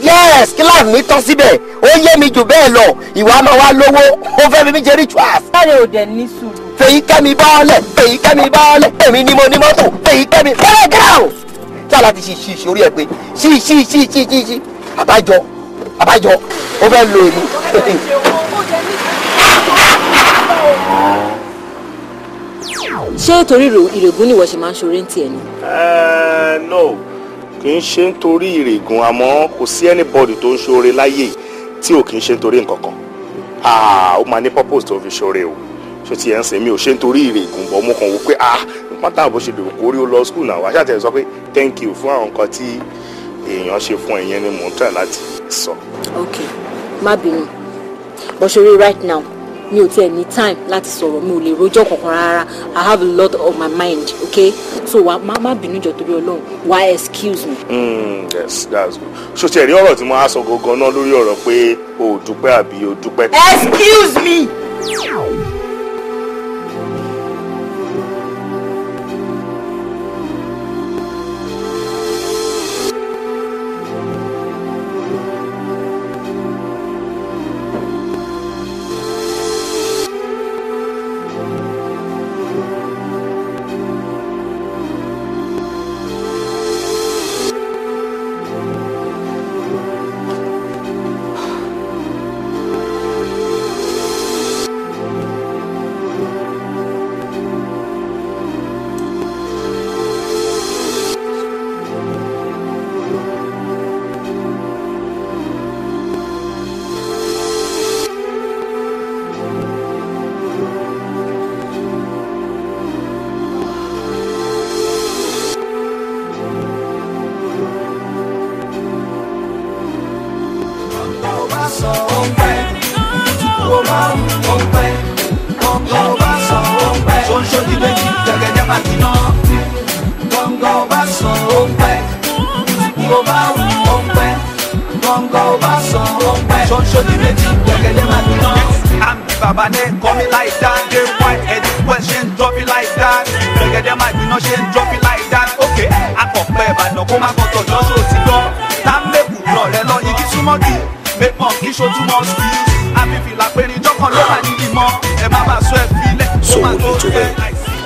Yes, kí life mi tán síbẹ̀, ó yé mi jù bẹ́ẹ̀ lọ, ìwà máa wá lówó, ó fẹ́ fi mí ṣe rituals. Láre ò dẹ̀ ní sùúrù. Fèyí kẹ́mi bọ́ọ̀lẹ̀, fèyí kẹ́mi bọ́ọ̀lẹ̀, èmi ni mo ní mọ́tò, fèyí kẹ́mi bọ́ọ̀lẹ̀ ground. Tí a láti ṣì ṣì orí ẹ̀ pé ṣì ṣì ṣì ṣì ṣì ṣì àbájọ àbájọ ó fẹ́ lo èmi. Ṣé torí ìrègùn ni ìwọ ṣe máa ń ṣoore ń tiẹ̀ ni? No, kì í ṣe nítorí ìrègùn, àmọ́ kò sí anybody tó ń ṣoore láyé tí ò kì í ṣe nítorí nǹkan kan. Ó máa ní purpose tó fi ṣoore o. Ṣé ti ẹ̀ ń sìn mi ò ṣe nítorí ìrègùn bọ̀ mo kàn wò pé pátá bó ṣe lè kórí ó lọ school náà wá ṣáà sọ pé thank you fún àwọn nǹkan tí èèyàn ṣe fún ẹ̀yẹn ni mò ń try láti sọ. Ok, má bínú, bó ṣe rí right now mi ò tiẹ̀ ní time láti sọ̀rọ̀, mi ò lè rojọ́ kankan rárá. I have a lot on my mind, okay? So wa má bínú jọ̀ọ́ torí Ọlọ́run, wá excuse me. Yes, that's good. Ṣó tiẹ̀ rí ọ̀rọ̀ tí mo á sọ gangan náà lórí ọ̀rọ̀ pé o ò dúpẹ́ àbí o dúpẹ́. Excuse me.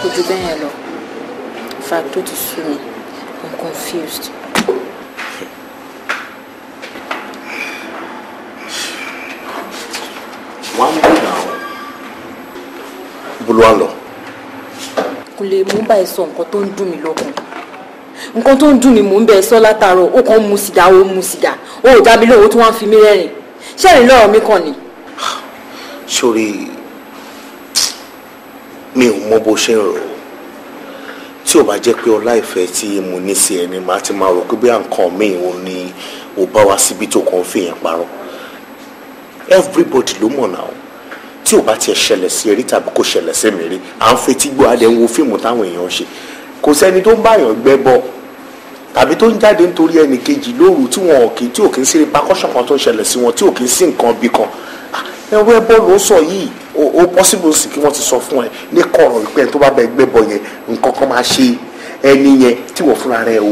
Kò ju bẹ́ẹ̀ lọ. In fact, ó ti sú mi. I'm confused. Wọ́n á ń bọ̀ náà. Bolo wa ń lọ. Kò lè mú báyìí sọ nǹkan tó ń dùn mí lọ́kàn. Nǹkan tó ń dùn mí mò ń bẹ sọ látàárọ̀, ó kàn ń mu sìgá, ó mu sìgá. Ó ò dá mi lóhùn, ó tún wá ń fi mí rẹ́rìn. Ṣé ẹ̀rín lọ́rọ̀ mi kàn ni? Sórí mi ò mọ bó ṣe ń rò ó. Tí ò bá jẹ́ pé ọlá ìfẹ́ tí mo ní sí ẹni máa ti máa rò pé bí nǹkan míì ò ní ò bá wa síbi tó kàn ń fi yẹn parọ́. Everybody ló mọ̀ náà. Tí ò bá tiẹ̀ ṣẹlẹ̀ sí ẹ rí tàbí kò ṣẹlẹ̀ sí mi rí, à ń fetí gbọ́ adé ń wo fíìmù táwọn èèyàn ṣe. Kò sẹ́ni tó ń báyàn gbẹ́ bọ tàbí tó ń jáde nítorí ẹnì kejì lóru tí wọn kì í tí ò kì í sí repercussion kan tó ń ṣẹlẹ̀ sí wọn tí ò kì í sí nǹkan bí kan. Ẹwẹ́ bọ́ọ̀lù ó sọ yìí ó possible sí kí wọ́n ti sọ fún ẹ ní kọ̀rọ̀ wípé ẹni tó bá bẹ gbẹ́ bọ yẹn nǹkan kan máa ṣe ẹni yẹn tí wọ́n fúnra rẹ̀ ò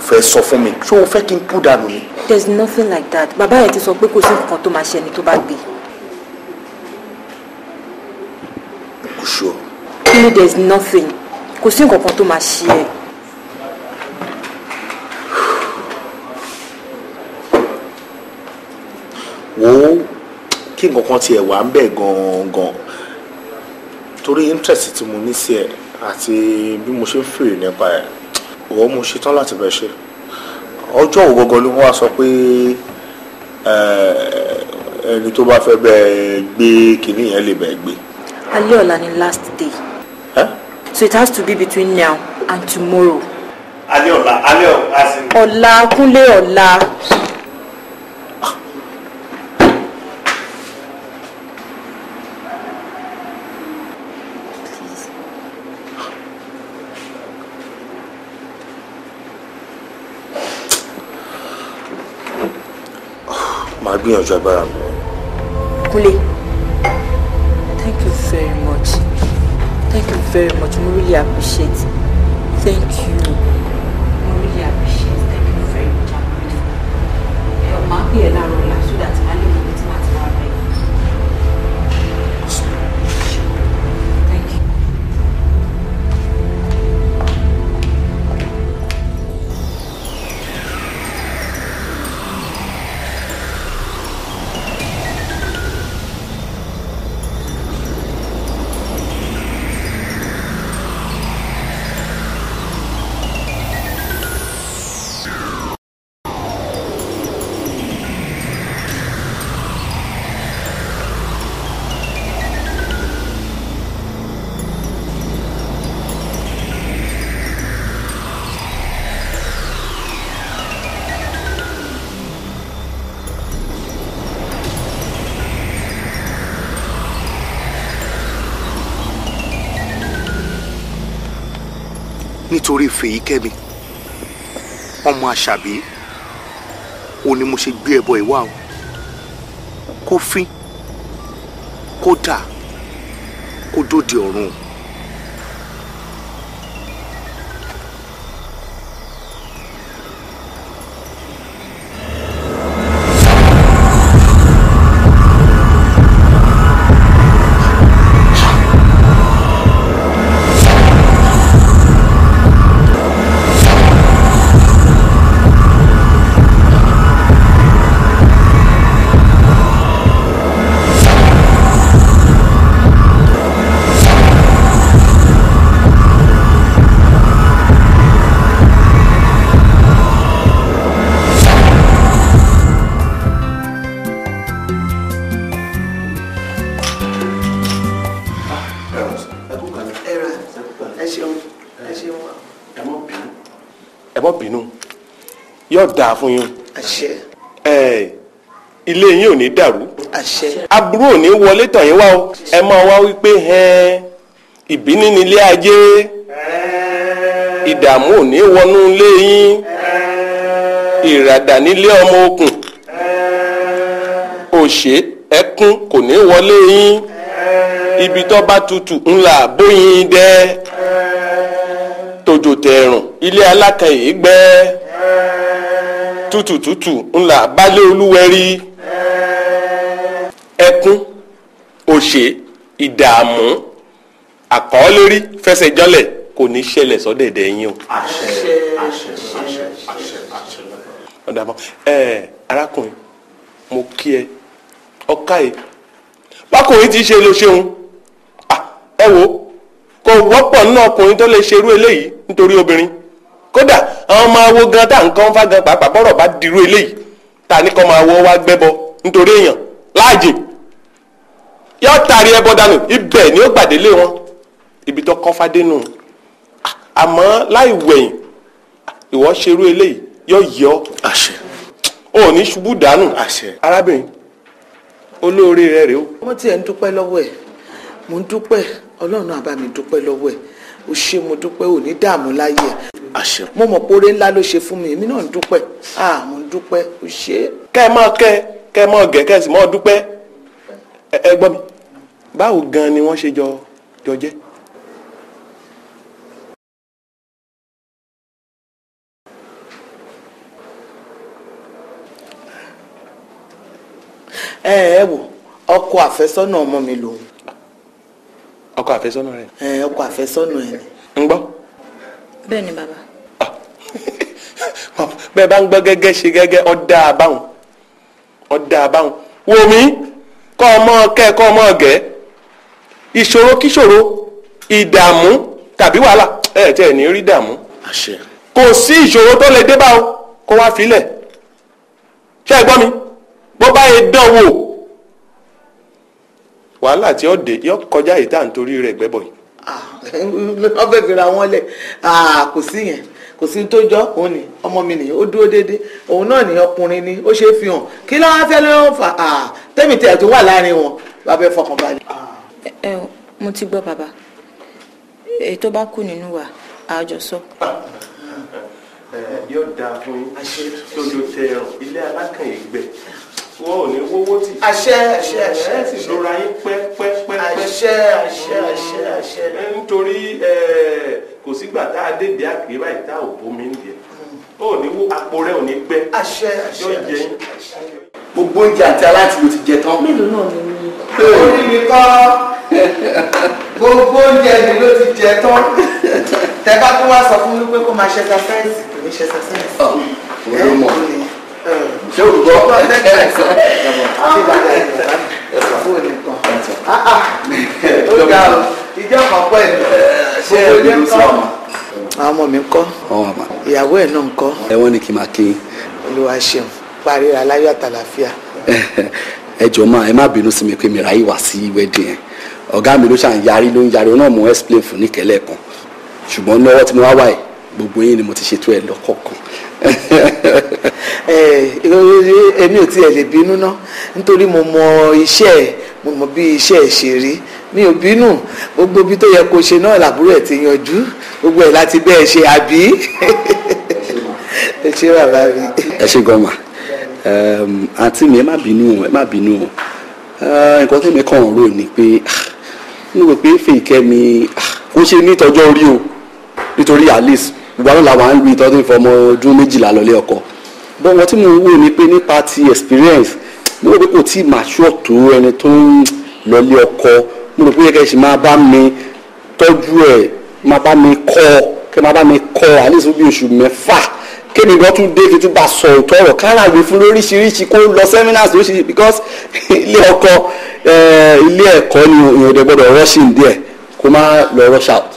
fẹ́ sọ fún mi. Ṣé o fẹ́ kí n kú dànù ni? There's nothing like that. Bàbá yẹn ti sọ pé kò sí nǹkan tó máa ṣe ẹni tó bá gbé. Kò sure. Kúnlé, there's nothing. Kò sí nǹkan kan tó máa ṣe ẹ. Wo kí nǹkan kan tiẹ̀ wà ń bẹ̀ gan-an torí interest tí mo ní sí ẹ àti bí mo ṣe ń fèrè nípa ẹ, òwò mo ṣetán láti bẹ̀ ṣe. Ọjọ́ òwò gangan ló wá sọ pé ẹni tó bá fẹ́ bẹ́ẹ̀ gbé kinní yẹn lè bẹ́ẹ̀ gbé. Alẹ́ ọ̀la ni last day. Eh? So it has to be between now and tomorrow. Alẹ́ ọ̀la, alẹ́ ọ̀la sí. Ọ̀la, Kúnlé, ọ̀la. Màá gbìyànjú agbára mi. Kúnlé, thank you very much. Thank you very much. Mo really appreciate. Thank you. Mo really appreciate. Thank you very much. I'm grateful. pè ẹ́ láàárọ̀ ọ̀la so that màá lè mọ ibi tí màá ti wá bẹ̀. Thank you. Nítorí Fèyíkẹ́mi ọmọ Àṣàbí ó ní mo ṣe gbé ẹbọ ìwà o, kó fín, kó dà, kó dóde ọ̀run. Yóò dáa fún yín. Àṣẹ. Ẹ ilé yín ò ní dàrú. Àṣẹ. Aburú ò ní wọlé tọ̀ yín wá o. Ẹ máa wá wípé ìbínú nílé ajé, ìdààmú ò ní wọnú ilé yín, ìràdà nílé ọmọ okùn, òṣè ẹkún kò ní wọlé yín, ibi tó bá tutù ńlá bóyin dẹ, tòjò tẹ̀rùn ilé alákànyè gbẹ, tútùtútù ńlá balẹ̀ olúwẹ̀rí, ẹkún òṣè ìdààmú àkọọ́lérí fẹsẹ̀ jọlẹ̀ kò ní ṣẹlẹ̀ sọ́dẹ̀dẹ̀ yín o. Àṣẹ àṣẹ àṣẹ àṣẹ àṣẹ. Ọ̀dà mọ́ ẹ arákùnrin, mo kí ẹ ọ̀ka ẹ bákùnrin ti ṣe ló ṣeun. Ẹ wo kò wọ́pọ̀ nínú ọkùnrin tó lè ṣerú eléyìí nítorí obìnrin. Kódà àwọn máa wo gan tá nǹkan fá gan pàápàá bọ́rọ̀ bá dirú eléyìí tá a ní kọ́ máa wọ wá gbẹ́bọ nítorí èèyàn láàjì yóò tari ẹbọ dànù, ibẹ̀ ni ó gbàdélé wọn, ibi tó kọ́ fádé nù. Àmọ́ láì wẹ̀yìn ìwọ ṣerú eléyìí yóò yọ. Àṣẹ. O ò ní ṣubú dànù. Àṣẹ. Arábìnrin, olóore rẹ rèé o. Mo tiẹ̀ ń dúpẹ́ lọ́wọ́ ẹ̀, mo ń dúpẹ́, Ọlọ́run á bá mi dúpẹ́ lọ́wọ́ ẹ̀, o ṣé, mo dúpẹ́, ò ní dààmú láyé ẹ̀. Àṣẹ. Mo mọ̀ pé oore ńlá ló ṣe fún mi, èmi náà ń dúpẹ́, mo ń dúpẹ́, o ṣé. Kẹ́ ẹ máa kẹ́ ẹ máa gẹ̀ kẹ́ ẹ sì máa dúpẹ́. Ẹ gbọ́ mi, báwo gan ni wọ́n ṣe jọ jẹ́? Ẹ wò, ọkọ àfẹ́sọ́nà ọmọ mi lòun. Ọkọ àfẹ́sọ́nà rẹ? Ẹ, ọkọ àfẹ́sọ́nà ẹ ni. Ń gbọ́. Bẹ́ẹ̀ ni bàbá. Bẹ́ẹ̀ bá ń gbọ́ gẹ́gẹ́ ṣe gẹ́gẹ́, ọ̀dà àbáhùn, ọ̀dà àbáhùn. Wò mí, kọ́ ọmọ kẹ́ kọ́ ọmọ gẹ́, ìṣòro kíṣòro, ìdààmú tàbí wàhálà ẹ̀ tẹ́ ẹ̀ ní rí dààmú. Àṣẹ. Kò sí ìṣòro tó lè dé bá o kó wá filẹ̀. Ṣé ẹ gbọ́ mi? Bó bá yẹ dán wò, wàhálà tí ó dé yọ kọjá yìí tá à ń torí rẹ̀ gbẹ́bọ̀ yìí. Wọ́n fẹ́ fi ra wọn lẹ̀, kò sí yẹn, kò sí tó jọ. Òun ni ọmọ mi nìyẹn, ó dúró déédéé, òun náà ní ọkùnrin ni ó ṣe é fi hàn. Kí ló wá fẹ́ ló ń fà á tẹ́mi tí ẹ̀ tó wà láàrin wọn bàbá ẹ fọkàn balẹ̀. Ẹ mo ti gbọ́ bàbá, èyí tó bá kù nínú wa àjọ sọ. Yóò dáa fún yín tójú tẹ ilé alákànyè gbẹ, wọn ò ní wówó tì. Àṣẹ àṣẹ àṣẹ. Ẹ sì lóra yín pẹ́pẹ́pẹ́. Àṣẹ àṣẹ àṣẹ àṣẹ. Nítorí kò sígbà tá a dédé àkèrè báyìí tá ò bómi ń diẹ, ó ní wó àpò rẹ ò ní gbẹ. Àṣẹ àṣẹ yóò jẹ yín. àṣẹ. Gbogbo oúnjẹ àti aláǹtí ló ti jẹ tán. Mélòó náà ni mi? Orí mi kọ́, gbogbo oúnjẹ mi ló ti jẹ tán. Tẹ bá tún wá sọ fún mi pé kó máa ṣe exercise, kò ní ṣe exercise. Òun ló mọ̀. Ṣé o gbọ́? Ó ga o, ìjọ kan pẹ̀lú. Ṣé ẹ bínú sí ọmọ? Àwọn ọmọ mi ń kọ́, ìyàwó ẹ̀ náà ń kọ́. Ẹ wọ́n ní kí n máa kí. Olúwa ṣeun, paríra láyọ̀ àtàlàfíà. Ẹ jọ̀ọ́ máa ẹ má bínú sí mi pé mi ráyè wá sí wedding yẹn. Ọ̀gá mi ló ṣàn yarí ló ń yarí, òun náà mo explain fún níkẹ́lẹ́ kan. Ṣùgbọ́n lọ́wọ́ tí mo wá wáyé, gbogbo yín ni mo ti ṣètò ẹ̀ lọ́kọ̀ọ̀kan. Èmi ò tiẹ̀ lè bínú ná, nítorí mo mọ iṣẹ́ ẹ̀, mo mọ bí iṣẹ́ ẹ̀ ṣe rí. Mi ò bínú, gbogbo ibi tó yẹ kó ṣe náà làbúrò ẹ̀ ti yanjú, gbogbo ẹ̀ láti bẹ́ẹ̀ ṣe àbí. Ẹ ṣé bàbá mi. Ẹ ṣé gan ma. Àǹtí mi, ẹ má bínú, ẹ má bínú. Nǹkan tí mi kàn ń rò ni pé mo rò pé Fèyíkẹ́mi kò ṣe ní ìtọ́jọ́ orí o, nítorí at least gbogbo àwọn làwọn ń lu ìtọ́jú ìfọmọ ọdún 12 lọlé ọkọ. Bọ́n wọn tí mo ń wò ni pé nípa ti experience, mo rò pé kò tí ì mature tó ẹni tó ń lọlé ọkọ. Mo rò pé yẹ kẹ́ ṣì máa bá mi tọ́jú ẹ̀, máa bá mi kọ́, kẹ́ máa bá mi kọ́ at least bí oṣù 6 kémi gan tún dé kí tún bá sọ òótọ́ ọ̀rọ̀ káràwé fún lóríṣiríṣi, kó lọ seminars lóríṣiríṣi, because ilé ọkọ ilé ẹ̀kọ́ ni èèyàn dẹ̀ gbọ́dọ̀ rush in díẹ̀ kó má lọ rush out.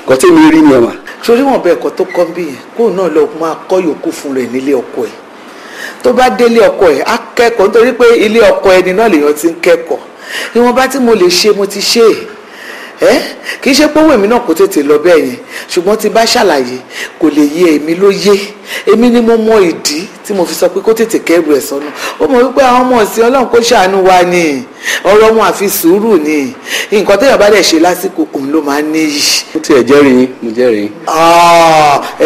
Kò tí mi rí ni ọmọ. Torí wọn bẹ ẹ̀kọ́ tó kọ́ bí yẹn, kóun náà lọ máa kọ́ yòókù fún rẹ̀ nílé ọkọ ẹ̀. Tó bá délé ọkọ ẹ̀ á kẹ́kọ̀ọ́, nítorí pé ilé ọkọ ẹni náà lèèyàn ti ń kẹ́kọ̀ọ́. Ìwọ̀nba tí mo lè ṣe mo ti ṣe é. Kì í ṣe pé owó èmi náà kò tètè lọ bẹ́ẹ̀ yẹn, ṣùgbọ́n tí bá ṣàlàyé kò lè yé èmi ló yé. Èmi ni mo mọ ìdí tí mo fi sọ pé kó tètè kẹ́rù ẹ̀ sọ́nà. Ó mọ̀ wípé àwọn ọmọ ọ̀sìn Ọlọ́run kó ṣàánú wa ni, ọ̀rọ̀ wọn àfi sùúrù ni. Nǹkan téèyàn bá dẹ̀ ṣe lásìkò òun ló máa ń níyì. Mo tiẹ̀ jẹ́rìí yín, mo jẹ́rìí yín.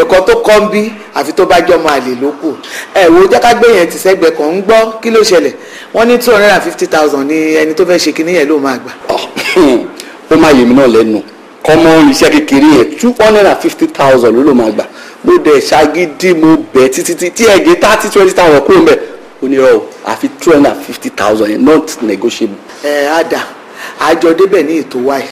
Ẹ̀kọ́ tó kọ́ ń bí àfi tó bá jọmọ àlè ló kù. Ẹ wo jẹ́ ká gbé yẹn ti sẹ́gbẹ̀ẹ́ kan ń gbọ́ kí ló ṣẹlẹ̀. Wọ́n ní 250,000 ní ẹni tó fẹ́ ṣe kinní yẹn ló máa gbà. Ó máa yè mí náà lẹ́nu, kọ́mọ iṣẹ́ kékeré yẹn 250,000 ló máa gbà. Mo dẹ̀ ṣagídí, mo bẹ̀ títí tí ẹ̀gẹ́ 30-20,000 kúrò mbẹ̀. Ó ní rọ àfi 250,000 yẹn, not negotiable. Ẹ á dà àjọ débẹ̀ ní ètò wáyé.